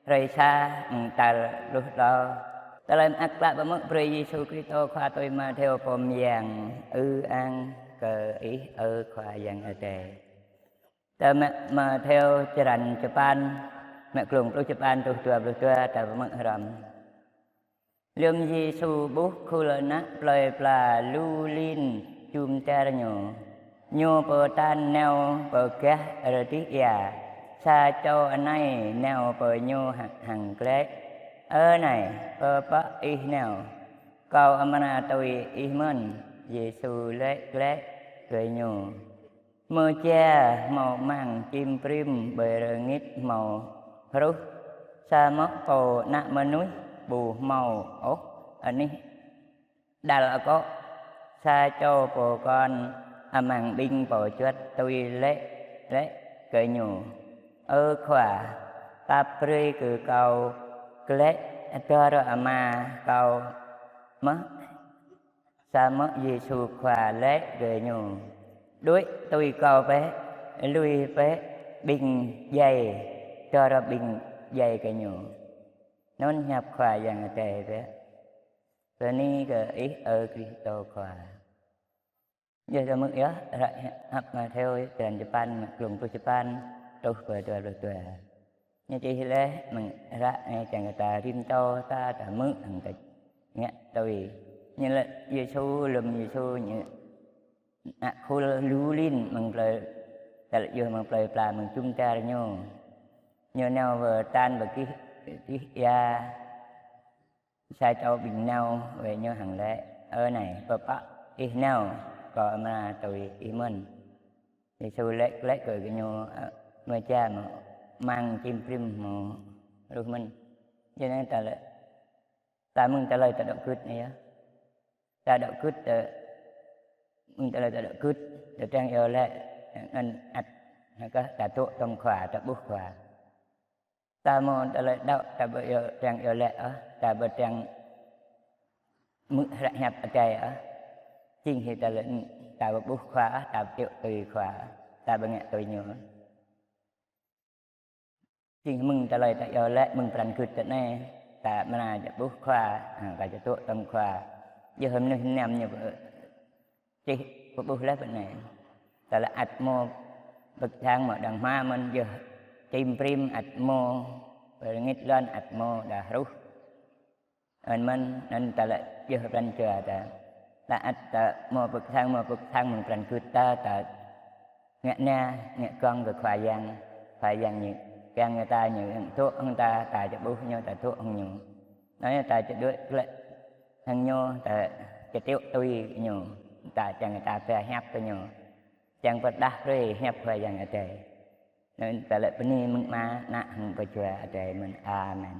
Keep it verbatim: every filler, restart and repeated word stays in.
Hrơi sa, mơ̆ng tal pluh klâo. Tơlơi mơak klă pơmưk brơi Yêsu Kristô Khua tui Matthêô pô mơyang. Ư-ang kơ Ih, ơ Khua Yang Adai. Tơ mă Matthêô črăn čơpăn, mă klŭng pluh čơpăn truh dua pluh dua, ta pơmưk hrŏm. Lơ̆m Yêsu ƀuh khul ană plơi pla lu lin jum dar Ñu, Ñu pơtă nao pơ gah adih ia. Sa čô anai nao pơ Ñu hăng, hăng glaĭ: "Ơ Nai, pơpă Ih nao? Kâo amra tui Ih mơ̆n." Yêsu laĭ glaĭ kơ ñu: "Mơja hmâo amăng čim brĭm ƀơi rơngit hmâo hruh, samơ̆ Pô Ană Mơnuih ƀu hmâo ôh anih đăl akŏ." Sa čô pô kon amăng ƀing pô juăt tui laĭ, laĭ kơ Ñu: "Ơ Khua, pap brơi kơ kâo glaĭ dơr ama kâo mơ̆?" Samơ̆ Yêsu Khua laĭ kơ ñu: "Đuaĭ tui Kâo bĕ, lui bĕ ƀing djai, dơr ƀing djai kơ ñu." Anŭn hiăp Khua Yang Adai bĕ. Bơni kơ Ih, ơ Kristô Khua. Yơh, ta hmư̆ yơh, hră hiăp Matthêô črăn čơpăn, mă klŭng pluh čơpăn truh pơ dua pluh dua. Ñu čih laih mơ̆ng hră anai kiăng kơ ta rĭm čô ta, ta hmư̆ hăng ta ngă tui. Ñu laĭ Yêsu, lơ̆m Yêsu Ñu ngă khul lu lin mơ̆ng plơi, ta laĭ yơh mơ̆ng plơi pla, mơ̆ng jum dar Ñu. Ñu nao pơtă pơ gih, gih ia. Sa čô ƀing nao wai Ñu hăng laĭ: "Ơ Nai, pơpă Ih nao? Kâo amra tui Ih mơ̆n." Yêsu laĭ, laĭ kơ gơñu: "Ơ, mơja hmâo amăng čim brĭm hmâo hruh mơ̆n." Yua anŭn ta laĭ, ta mơ̆ng tơlơi ta dŏ gưt anai yơh. Ta dŏ gưt, ta mơ̆ng tơlơi ta dŏ gưt, ta kiăng iâu laĭ, anŭn ăt, hơkơ ta dŏ tŏm Khua, ta ƀuh Khua. Ta hmâo tơlơi đaŏ, ta ƀu iâu, kiăng iâu laĭ ôh, ta ƀu kiăng hmư̆ hră hiăp Adai ôh. Jing hĭ ta laĭ, ta ƀu ƀuh Khua ôh, ta ƀu tiŏ tui Khua ôh, ta ƀu ngă tui Ñu ôh. Jing mơ̆ng tơlơi ta iâu laĭ, mơ̆ng pran gưt ta anai, ta amra či ƀuh Khua, ha, ta či dŏ tŏm Khua. Yơh mơnuih mơnam ñu ƀu čih pơƀuh laih pơ anai. Tơlơi ăt hmâo pơkơthang hmâo đang hmua mơ̆n, yơh čim brĭm ăt hmâo, rơngit lŏn ăt hmâo đa hruh. Anŭn mơ̆n, anŭn tơlơi yơh pran jua ta. Tơlơi ăt ta hmâo pơkơthang, hmâo pơkơthang mơ̆ng pran gưt ta, ta ngă na, ngă gơ̆ng kơ Khua Yang, Khua Yang Ñu kiăng kơ ta, Ñu dŏ hăng ta, ta či ƀuh Ñu, ta dŏ hăng Ñu. Anai ta či đuaĭ glaĭ hăng Ñu, ta či tiŏ tui Ñu, ta kiăng kơ ta ba hiăp kơ Ñu, kiăng pơrơđah brơi hiăp Khua Yang Adai. Anŭn ta laĭ bơni mơ̆ng Ama, Ană hăng Pô Jua Adai mơ̆n. Amen.